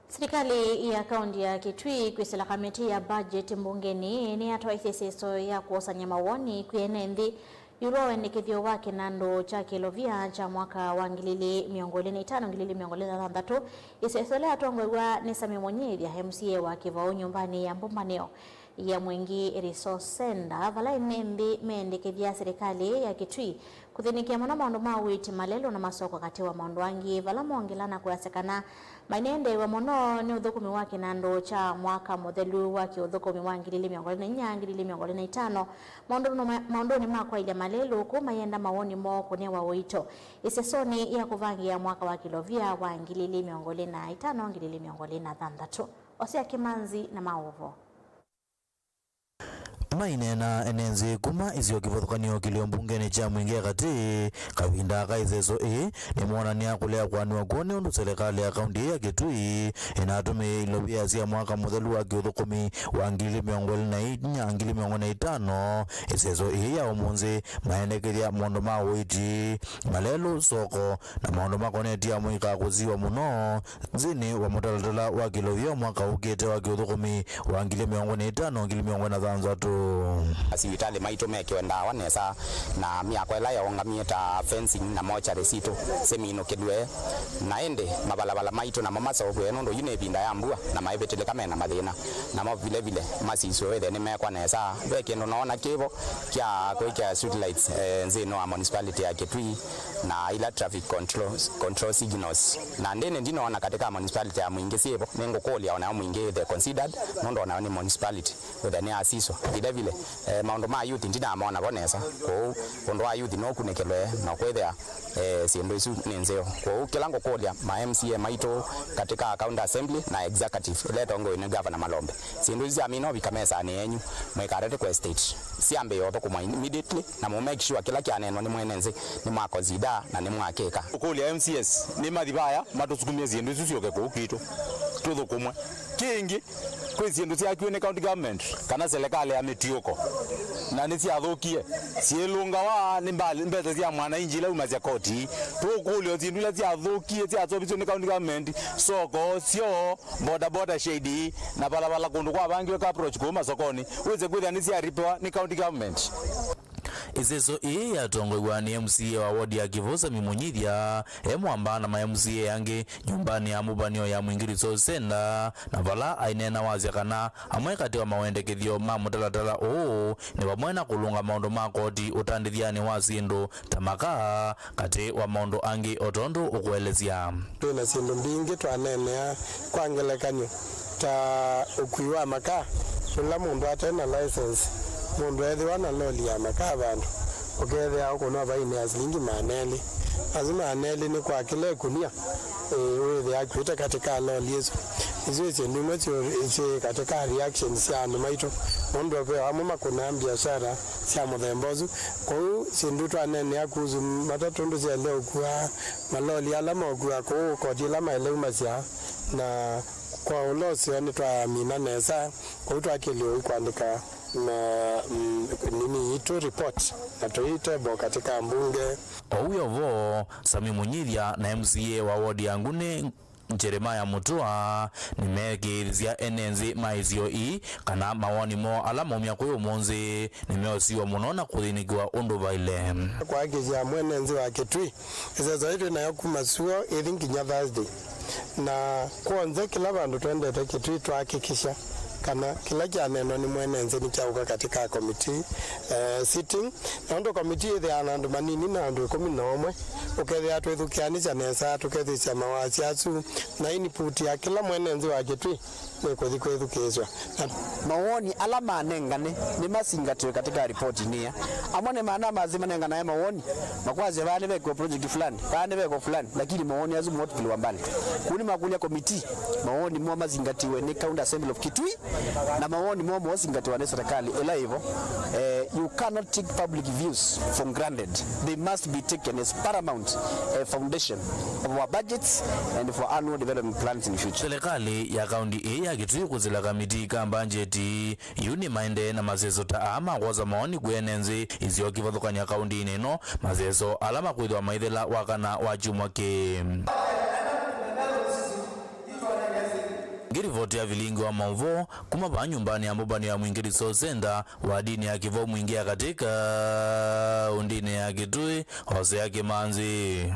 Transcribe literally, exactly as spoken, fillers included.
Silikalĩ ya kaunti ya Kitui kwĩsĩla kamĩtĩ ya budget mbungenĩ nĩyatwaisye ĩseso ya kũosany'a mawoni kwĩ ene nthĩ ĩũlũ wa wendekethyo wa kĩnandũ kya kĩlovia kya mwaka wa ngili ilĩ mĩongo ĩlĩ na itano, ngili ilĩ mĩongo ĩlĩ na thanthatũ, ĩseso ĩla yatongoew'a nĩ Sammy Mũnyithya, M C A wa Kĩvaũ, nyũmbanĩ ya mbũmbanĩo ya Mwingĩ Resource Centre, vala ene nthĩ meendekethya silikalĩ ya Kitui kũthĩnĩkĩa mũno maũndũ ma ũiiti, malelũ na masoko, katĩ wa maũndũ angĩ, vala moongela na kwĩasya kana mainendeew'a mũno nĩ ũthũkũmi wa kĩnandũ kya mwaka mũthelu wa kĩũthũkũmi wa ngili ilĩ mĩongo ĩlĩ na inya, ngili ilĩ mĩongo ĩlĩ na itano, maũndũ nũma-, maũndũnĩ ma kwaĩlya malelũ, kũu mayenda mawoni moo kũnewa ũito ĩsesonĩ ya kũvangĩĩa mwaka wa kĩlovia wa ngili ilĩ mĩongo ĩlĩ na itano, ngili ilĩ mĩongo ĩlĩ na thanthatũ. Osea Kĩmanzi na maũvoo. Maineena ene nzĩ kuma isio kĩvathũkany'o kĩlio mbungenĩ kya Mwingĩ ya Katĩ kavinda ka ĩseso ĩĩ, nĩmoonany'a kũlea kwanĩwa kwoo nĩ ũndũ silikalĩ ya kaunti ĩĩ ya Kitui ĩnatũmĩie ilovia sya mwaka mũthelu wa kĩũthũkũmi wa ngili mĩongo ĩlĩ na inya, ngili mĩongo ĩlĩ na itano. Ĩseso ĩĩ ya ũmũnthĩ maendekethya maũndũ ma ũiiti, malelũ, soko, na maũndũ makonetye amũika kũsiwa mũno nthĩnĩ wa mũtalatala wa kĩlovia mwaka ũkĩte wa kĩũthũkũmi wa ngili mĩongo ĩlĩ na itano, ngili mĩongo ĩlĩ na thanthatũ. Asivitalĩ maitũ mekĩwe ndawa nesa, na myako ĩla yaũngamie ta fencing na mortuary sitũ siminũkĩlw'e, na ĩndĩ mavalvala maitũ namo masovw'e, nũndũ yu nĩ ĩvinda ya mbua na maivĩtĩlĩka mena mathĩna, namo vilevile masiswe wĩthĩe nĩmekwa nesa. Ve kĩndũ noona kĩvo kya kwĩkĩa street lights, eh, nthĩnĩ wa municipality ya Kitui na ila traffic control, control signals. Na ndĩnĩ ndinoona katika municipality ya Mwingĩ syĩvo, nĩngũkũlya onayo Mwingĩ ĩthe considered, nũndũ onayo nĩ municipality, wĩthe nĩ asiswa. Vile vile, eh, maũndũ ma youth ndinamona vo nesa, kwoou ũndũ wa youth no ũkunĩkĩlwe na kwĩthĩa, eh, syĩndũ isu nĩ nzeo. Kwoou kĩla ngũkũlya ma M C A maitũ katika county assembly na executive ĩla ĩtongoew'e nĩ Governor Malombe, syĩndũ isu syamina ũvika mesanĩ yenyu, mũikatate kũ hesitate, syambĩĩe ũthũkũmwa immediately. Na mũ make sure kĩla kyaneenwa nĩ mwene nthĩ nĩ mwa consider na nĩ mwakĩka. Tũkũlya M C As nĩmathi vaya matũsukumie syĩndũ isu syũke kũu kwitũ tũthũkũmwe. Kĩngĩ, kwĩ syĩndũ syakiwe nĩ county government kana selekalĩ ya mĩtiũko, na nĩsyathũkie, syĩlũngawa nĩ mbali, mbesa sya mwananchi ila umasya koti. Tũkũlya o syĩndũ ila syathũkie syaseũvisye nĩ county government, soko, syoo, boda boda shade, na valala kũndũ kwavangiwe ka approach kũu masokonĩ, wĩse kwĩthĩa nĩsyaripiwa nĩ county government. Ĩseso ĩĩ yatongoew'a nĩ M C A wa ward ya Kĩvũũ Sammy Mũnyithya, e mwamba na ma M C A angĩ nyũmbanĩ ya mũvanĩo ya Mwingĩ Resource Centre, na vala aineena wasya kana amwe katĩ wa mawendekethyo ma mũtalatala ũũ nĩ vamwe na kũlũnga maũndũ ma koti ũtandĩthyanĩ wa syĩndũ ta makaa, katĩ wa maũndũ angĩ o tondũ ũkũelesya. Twĩ na syĩndũ mbingĩ twaneenea, kwa ngelekany'o, ta ũkui wa makaa, ũla mũndũ ate na license, mũndũ ethĩwa na loli ya makaa vandũ, ũkethĩa ũkũnwa vaini ya silingi maana elĩ. Asu maana elĩ nĩ kwa kĩla ĩkunia, ĩĩ, wĩthĩa akuĩte katĩ ka loli ĩsu. Isu nĩ syĩndũ imwe syĩ, syĩ katĩ ka reaction sya andũ maitũ, nũndũ ve amwe makũnaa biashara sya mũthemba ũsu. Kwoou syĩndũ twaneenea kuhusu matatũ ũndũ syaĩle ũkua, maloli ala maũkua kũu, koti ila maĩle umasya, na kwa ũla ũseo nĩtwamina nesa, kwoou twakĩlĩwe kwandĩka na, mm, nini yitũ report na tũitable katĩ ka mbunge. Ou wĩ o vo, Sammy Mũnyithya na M C A wa ward ya Nguni, Jeremiah Mũtua, nĩmeekĩĩthya ene nthĩ ma isio ii kana mawoni moo ala maumya kwĩ ũmũnthĩ nĩmeũsiwa mũno na kũthĩnĩkĩwa ũndũ vaĩle. Kwakĩsya mwene nthĩ wa Kitui, ĩseso yĩĩ twĩ nayo kuma sua ĩthi nginya Thursday, na kwonze kĩla vandũ twendete Kitui twakĩkĩsya kana kĩla kyaneenwa nĩ mwene nthĩ nĩkyaũka katĩ ka committee, eh, sitting. Nũndũ komitii ĩthĩawa na andũ manini na andũ ĩkũmi na ũmwe, ũkethĩa twĩthukĩanĩsya nesa, tũkethĩsya mawasya asu, na input ya kĩla mwene nthĩ wa Kitui nĩkũthi kwĩthukĩĩsw'a. Na mawoni ala manengane nĩmasingatĩwe katĩ ka ripoti ĩĩ. Amwe nĩ maana mazi manenganae mawoni, makwasya vaa nĩvekwa project fulani, vaa nĩvekwa fulani, lakini mawoni asu multiple wa mbali. Kũu nĩmakũlya komitii mawoni moo masingatĩwe nĩ County Assembly of Kitui, na mawoni moo mosingatĩwa nĩ serikali ĩla ĩvo. Eh, you cannot take public views for granted. They must be taken as paramount, eh, foundation of our budgets and for annual development plans in future. Serikali ya kaunti ĩĩ ya Kitui kũsĩla kamitii ka mbanjeti yu nĩmaendee na maseso ta aa ma kwosa mawoni kwĩ ene nthĩ isio kĩvathũkany'a kauntinĩ ĩno, maseso ala makwĩthĩwa maithela wakana wa kyumwa kĩĩ. Ngĩ rivoti ya vilingi wa maũvoo kuma vaa nyũmbanĩ ya mbũmbanĩo ya Mwingĩ Resource Center, wadinĩ ya Kĩvau Mwingĩ ya katĩ kaũndĩnĩ ya Kitui, Hosea Kĩmanzi.